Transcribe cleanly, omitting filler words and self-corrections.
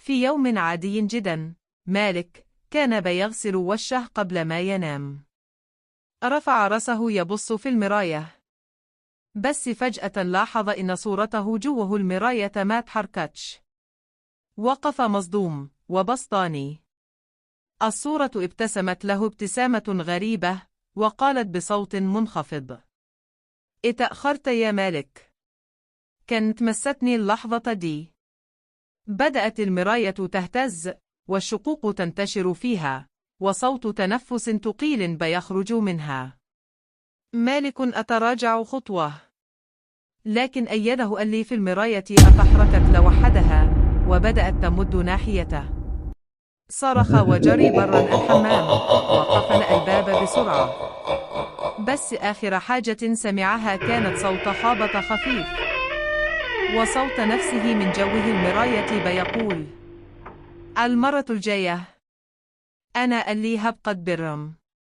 في يوم عادي جدا، مالك كان بيغسل وشه قبل ما ينام. رفع راسه يبص في المراية، بس فجأة لاحظ إن صورته جوه المراية ما تحركتش. وقف مصدوم وبص تاني. الصورة ابتسمت له ابتسامة غريبة وقالت بصوت منخفض: اتأخرت يا مالك. كانت مستني اللحظة دي. بدأت المراية تهتز والشقوق تنتشر فيها، وصوت تنفس ثقيل بيخرج منها. مالك أتراجع خطوة، لكن أيده اللي في المراية أتحركت لوحدها وبدأت تمد ناحيته. صرخ وجري برا الحمام وقفل الباب بسرعة. بس آخر حاجة سمعها كانت صوت خابط خفيف، وصوت نفسه من جوه المراية بيقول: المرة الجاية أنا اللي هبقى برم.